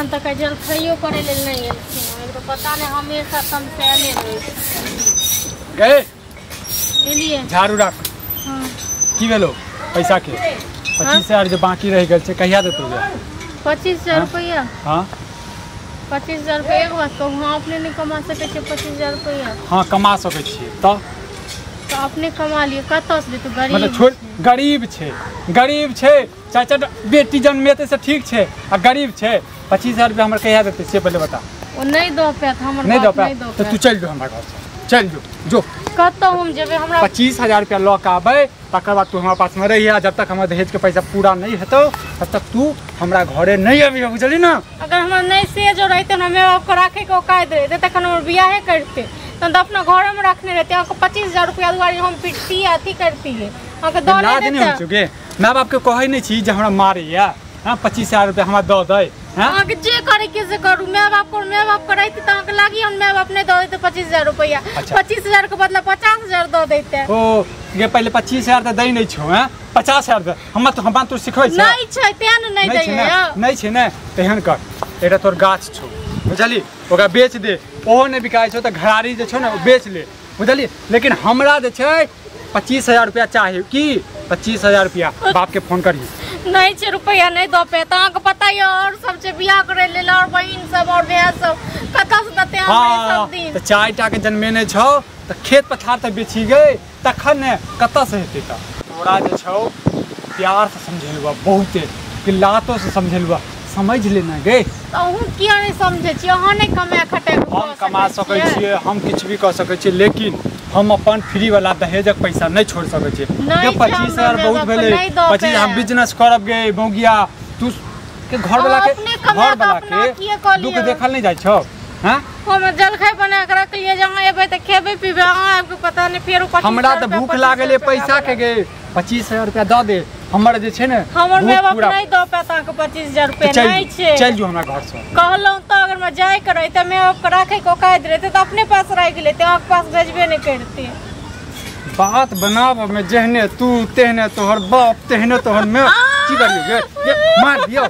एखन तक जलखैयो करै लेल नहि एलखिन। एकरो पता नहि, हमेशा तमसायले रहै छथिन। गए एलियै। झाड़ू राख। हाँ। की भेलो पैसा के? 25,000 जे बाकी रहि गेल छै कहिया देतौ गे? 25,000 रुपैआ? हाँ। 25,000 रुपैआ? एक बात कहू, हम अपने नहि कमा सकै छियै 25,000 रुपैआ? हाँ कमा सकै छियै। तऽ अपने कमा लिअ, कतऽसँ देतौ? गरीब मतलब छोड़, गरीब छै, गरीब छै। चारि चारि बेटी जन्मेतै से ठीक छै, आ गरीब छै। 25,000 रुपया हमर कहिया देतै से पहिले बता। ओ नहि दऽ पायत हमर नहि दऽ बाप, नहि पायत दऽ तऽ तू पायत। चलि जो हमरा घरसँ, चलि जो, जो। कतऽ हम जेबै? हमरा 25,000 रुपया लऽ कऽ आबै, तकर बाद तू हमरा पासमे रहिहे। जब तक हमर दहेजके पैसा पूरा नहि हेतौ तब तक तू हमरा घरे नहि अबिहे, बुझली ना? अगर हमर नहि से जो रहितै, हमरा माय बापके राखैके औकात रहितै तखन हमर बियाहे करितै, तहन तऽ अपना घरेमे रखने रहितै। अहाँके 25,000 रुपैआ दुआरे हम पिटतियै, अथी करतियै, अहाँके दऽ लाज नहि नहि होइ देतै। छौ गे? माय बापके कहै नहि छी जे हमरा मारैया? हाँ, 25,000 रुपया हमरा दऽ दै। हाँ, अहाँके जे करैके से करू। माय बाप माय बाप रहितै तऽ अहाँके लागी हम माय बाप नहि दऽ दैतै 25,000 रुपैआ? अच्छा। 25,000 के बदला 50,000 दऽ दैतै। ओ गे, पहिले 25,000 तऽ दै नहि छौ। हैं, 50,000 दे हमरा। तो हमरा तू सिखबै छै? नहि छै तें ने नहि नहि छै ने? दैया। नहि छै ने, तेहन कर, एकटा तोर गाछ छौ, बुझली? ओकरा बेच दे। ओहो नहि बिकाइ छौ तऽ घरारी जे छौ ने ओ बेच ले, बुझली? लेकिन हमरा जे छै 25,000 रुपया चाही। की 25,000 रुपया? बापके फोन करही। नहि छै रुपैआ, नहि दऽ पायत। अहाँके पता यऽ आओर सब छै बियाह करै लेल, आओर बहिन सब आओर भाय सब, कतऽसँ देतै हमरा हाँ सब दिन? तऽ 4 टा के जन्मेने छौ तऽ खेत पथार तऽ बेची गई तखन ने, कतऽसँ हेतै? तऽ तोरा जे छौ प्यारसँ समझेलुआ बहुते कि लातोसँ समझेलुआ, समझ लेना गे। तऽ अहूँ किया नहि समझै छियै? अहाँ नहि कमाए खटाए कऽ हम कमा सकै छियै, हम किछु भी कऽ सकै छियै, लेकिन हम अपन फ्री वाला दहेजक पैसा नहि छोड़ि सकै छियै। नहि छै 25,000 हमरा बहुत माय-बापके, भेलै। नहि दऽ 25 हम पायब। बिजनेस करब गे मौगिया। तू के घर वाला के अहाँ अपने कमा घर कऽ वाला अपना के किए कऽ दुःख लिअ? देखल नहि जाइ छौ? हाँ, हम जलखै बना कऽ रखलियै जे अहाँ एबै तऽ खेबै पीबै, अहाँ आबि कऽ पता नहि फेरो 25,000 हमरा तऽ रुपैआ, भूख लागल 25,000 अइ पैसा के गे। 25,000 रुपया दऽ दे हमर जे छै ने हमर भूख माय बाप पूरा। नहि दऽ पायत अहाँके 25,000 रुपैआ। चलि नहि छै। चलि जो हमरा घरसँ। कहलहुँ तऽ अगर हम जायके रहितै, माय बापके राखैके औकात रहितै तऽ अपने पास राखि लेतै, अहाँके पास भेजबे नहि करितै। बात बनाबऽ में जेहने तू तेहने तोहर बाप तेहने तोहर माय। की करियो गे? गे मार दियौ,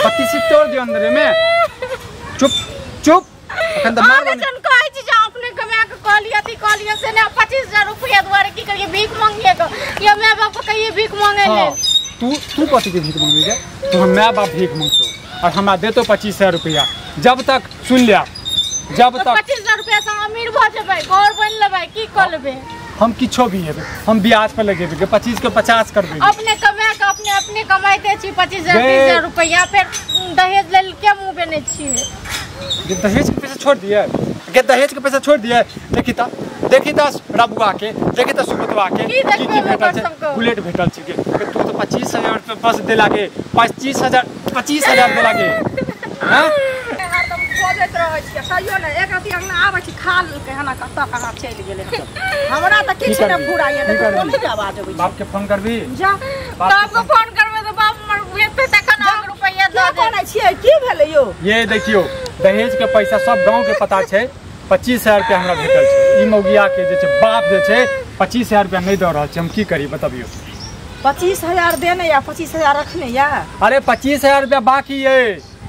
बत्तीसी तोड़ दियौ अंदरे में। चुप चुप, अखन तऽ अहाँके मारबो नहि। जहन कहै छी जे अपने कमा कऽ कऽ लिअ, अथी कऽ लिअ, से नहि। 25,000 रुपैआ दुआरे की करियै? भीख मांगिए कऽ या माय बापके कहियै भीख मांगै हाँ लेल? तू तू कथी के भीख मांगबी गे? तोहर माय बाप भीख मांगतौ और हमरा देतो 25,000 रुपया। जब तक सुन लिया, जब तऽ तक 25,000 रुपैआसँ अहाँ अमीर भऽ जेबै, घर बनि लेबै, की कऽ लेबै? हम किछो भी हेबै, हम ब्याज पर लगेबै गे, 25 के 50 करबै गे। अपने कमा कऽ अपने अपने कमाइते छी 25,000 गे। 30,000 रुपैआ, फेर दहेज लेल किया मुँह बेने छियै? गे दहेज के पैसा छोड़ दिए गे, दहेज के पैसा छोड़ दिए। देखी तऽ, देखी तऽ रबुआ के, देखी तऽ सुबुतवा के। की देखबै की की भेटल ओकर छै? सबके? बुलेट भेटल छै गे। गे, तू तऽ 25,000 रुपया बस देला गे, 25,000, 25,000 देला गे। हाँ, हरदम खोजैत रहै छियै, कहियो नहि एक रति अंगना आबै छी, खा लेलकै हन आ कतऽ कहाँ चलि गेलै हन। हमरा तऽ की किछु नहि करबी? फुराइए। की देखियौ करबी? कोन आवाज अबै छै। बाप के फोन करबी? जा। बापके फोन करबै तऽ बाप हमर एतै तखन अहाँके रुपैआ के दऽ देत। करै छियै? की भेलै यौ? ये देखियौ, दहेज के पैसा सब गांव के पता छै। 25,000 रुपया हमरा भेटल छै। ई मौगिया के जे छै बाप जे छै 25,000 रुपया नहि दऽ रहल छै। हम की करी बतबियौ? 25,000 देने या 25,000 रखने या? अरे, 25,000 रुपया बाकी ये।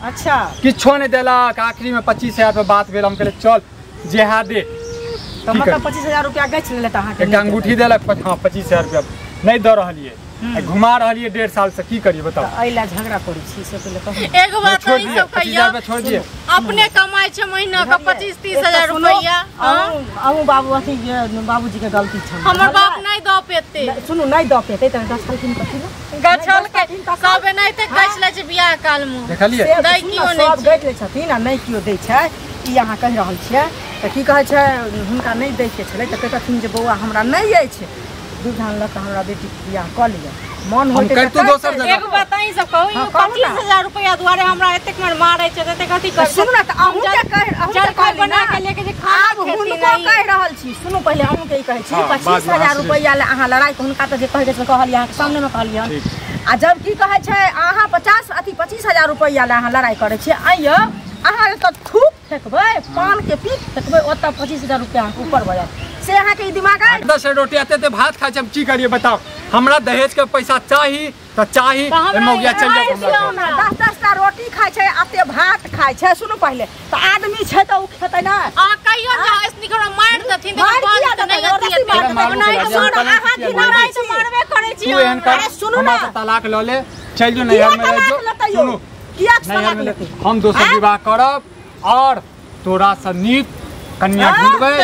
अच्छा। किछो नहि देलक। आखिरी में 25,000 रुपया बात भेल, हम कहलियै चल जेहा दे। तऽ की मतलब करबै? 25,000 रुपया गछि लेलक अहाँके? एकटा अंगूठी देलक। हाँ, 25,000 रुपया नहि दऽ रहलियै आ घुमा रहलियै 1.5 साल से। की करियै बताउ? तऽ एहि लए झगड़ा करै छी से पहिले कहू। एगो बात छोड़ अहीं दिए, सब 25,000 कहियौ। रुपया छोड़ दिए। अपने कमाइ छै महीना के 25-30 हजार रुपैआ, हाँ? अहूँ अहूँ बाबू अथी जे बाबूजी के गलती छनि। हमर बाप नहि दऽ पेतै। सुनू, नहि दऽ पेतै तऽ गछलखिन कथी लए? गछलकै सब एनाहिते गछि लै छै बियाह काल मे। देखलियै? से दै सुनू केओ ने, नहि सब छै। गछि लै छथिन आ नहि केओ दै छै, ई अहाँ कहि रहल छियै। तऽ की कहै छै, हुनका नहि दैके छलै तऽ कहितथिन जे बौआ, हमरा नहि अछि, दू धान लऽ कऽ हमरा बेटीके बियाह कऽ लिअ। मन हम होइतै तऽ करितहुँ दोसर करितै। जगह। एगो बात अहीं सब कहू, हाँ, ई कहू पच्चीस ना। हजार रुपैआ दुआरे हमरा एतेक मार मारै छै, एतेक अथी तऽ करै सुनू ने, तऽ अहूँके कहि अहूँके जलखै कहली बना ना। के लेके जे खाना आब खेथिन हुनको ई। कहि रहल छी, सुनू, पहिले अहूँके ई कहै छी। हाँ, पच्चीस बादमे हजार अहाँ रुपैआ लए अहाँ लड़ाइ कऽ हुनका तऽ जे कहै छै कहलियै, अहाँके सामनेमे कहलियै। ठीक। आ जब की कहै छै, अहाँ 50 अथी 25,000 रुपैआ लए अहाँ लड़ाइ करै छियै। आइयो अहाँ एतऽ थूक फेकबै, पानके पीक फेकबै, ओतऽ 25,000 रुपैआ अहाँके ऊपर भऽ जायत, से अहाँके ई दिमाग अछि? 10 रोटी एते एते भात खाइ छै। हम की करियै बताउ? हमरा दहेज के पैसा चाही तऽ चाही। तऽ हमरा मौगिया चलि जाउ आइ हमरा घर। दियौ ना। 10 10 5टा रोटी खाइ छै अते भात खाइ छै। सुनू पहिले तऽ आदमी छै तऽ उ खेतै ना। आ कहियो जे ऐसनी करो मार देथिन तऽ बात नहि अथी मारबे करै छी। तू एहन कर, सुनू ना, हमरा तलाक ल ले, चल जो नैहर में रह जो। सुनू किया तलाक लेतै? हम दोसर विवाह करब और तोरा से नीक कन्या ढूंढबै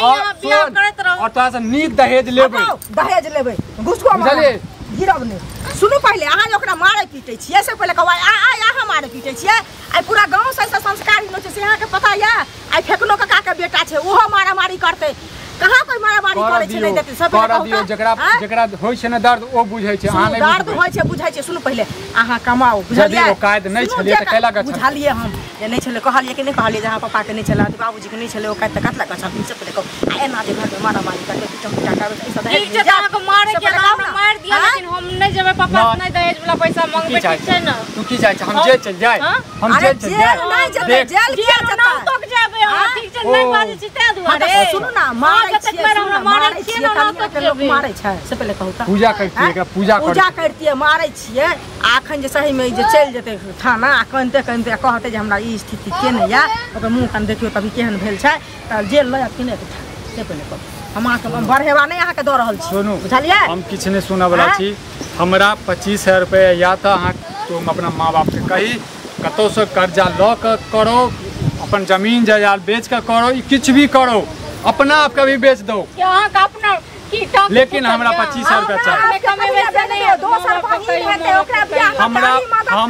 और तोरा से नीक दहेज लेबै। दहेज लेबै, घुसको मारबै, गिरब नहि। सुनू पहिले अहाँ जे ओकरा मारै पीटै छियै से पहिले कहू, आइ अहाँ मारै पीटै छियै? आइ पूरा गाँव से संस्कार होइ छै से अहाँके पता यऽ? आइ फेकनो काका के बेटा छै ओहो मारामारी करतै। कहाँ कोइ मारामारी करै छै? नहि देतै सब पहिले कहू। जकरा जकरा होइ छै ने दर्द ओ बुझै छै, अहाँ नहि दर्द होइ छै बुझै छै। सुनू पहिले अहाँ कमाउ, बुझलियै? औकात नहि छलै तऽ कैला गछल? बुझलियै हम जे नहि छलै, कहलियै कि नहि कहलियै जे अहाँ पापाके नहि छलै, बाबूजीके नहि छलै औकात तऽ कतला गछल? से पहिले कहू। आ एना जे घरमे मारामारी करबै, पीटम पीटा करबै, ई सब ठीक छै? अहाँके मारै के हमरा मारि दिअ, लेकिन हम नहि जेबै पापा से, नहि दहेज वाला पैसा मंगबै, ठीक छै ने? तू की चाहै छ हम जेल चलि जाय? हम जेल चलि जाय? नहि जेबै, जेल किया जेतै? तक जेबै हम, ठीक छै? नहि बाजै छी तें दुआरे। सुनू ना, मारै छियै, मारै छियै, लोक मारै छै से पहिले कहू तऽ। पूजा करतियै एकरा, पूजा पूजा करतियै, मारै छियै। आ अखन जे सहीमे जे चलि जेतै थाना आ कनिते कनिते कहतै जे हमरा ई स्थिति केने यऽ, ओकर मुँह कान देखियौ तभी केहन भेल छै, तऽ जेल लऽ जायत कि नहि से पहिले कहू। हम अहाँके बढ़ेवा नहि अहाँके दऽ रहल छी, बुझलियै? हम किछु नहि सुनऽवला छी। हमरा 25,000 रुपैआ या तऽ अहाँ तुम अपना माँ बापके कही कतहुसँ कर्जा लऽ कऽ करो, अपन जमीन जायदाद बेच कऽ करो, किछु भी करो, अपना आपके भी बेच दो, अपना, लेकिन हमरा 25,000 रुपया चाहिए। हमरा हम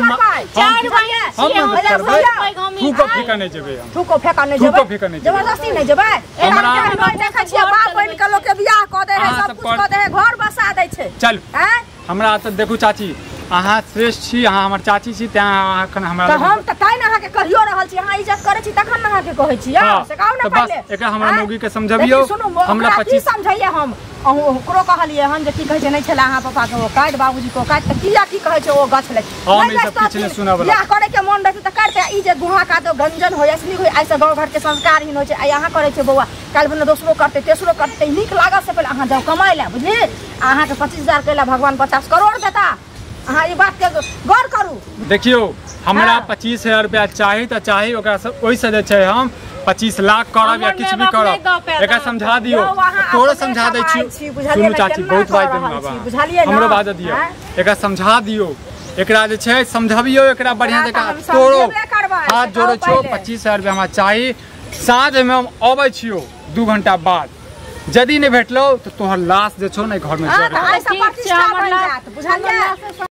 थूको फेंका नहीं जेबै, थूको फेंका नहीं जेबै, जबरदस्ती नहीं जेबै। हमरा देखै छियै बाप बनि के लोक के बियाह कऽ दै है, सब कुछ कऽ दै है, घर बसा दै छै। चल हमरा तऽ देखू चाची, अहाँ श्रेष्ठ छी, अहाँ हमर चाची छी, तें अहाँ एखन हमरा तऽ हम तऽ तैं ने अहाँके कहियो रहल छी, अहाँ इज्जत करै छी तखन ने अहाँके कहै छी। से कहू ने पहिले एकरा हमरा मौगी के समझबियौ। हमरा 25 समझैया हम अहूँ ओकरो कहलियै हन जे की कहै छै नहि छलै अहाँ पापाके औकात, बाबूजीके औकात, तऽ किया की कहै छै ओ गछ लै हम ई सब किछु नहि सुनऽ बियाह करे के मन रहतै तऽ करतै। ई जे गुहा कादो गंजन होइ ऐसनी होइ, एहिसँ गाँव घरके संस्कारहीन होइ छै। आइ अहाँ करै छियै बौआ, काल्हि भने दोसरो करतै तेसरो करतै। नीक लागत से पहिले अहाँ जाउ कमाइ लए, बुझलियै? अहाँके 25,000 कैला भगवान 50 करोड़ देता, अहाँ ई बातके गौर करू। देखियौ हमरा 25,000 रुपया चाही तऽ चाही, ओकरा ओहिसँ जे छै हम 25 लाख करब या किछु भी करब। एकरा समझा दियौ, तोरो समझा दै छी। सुनू चाची, बहुत बात देलहुँ, हमरो बाजऽ दियौ। एकरा समझा दियौ, एकरा जे छै समझबियौ एकरा बढ़िआँ जकाँ। तोरो हाथ जोड़ै छियौ, 25,000 रुपया हमरा चाही। साँझमे हम अबै छियौ 2 घंटा बाद, यदि नहि भेटलौ तऽ तोहर लाश जे छौ ने घरमे। बुझलियै?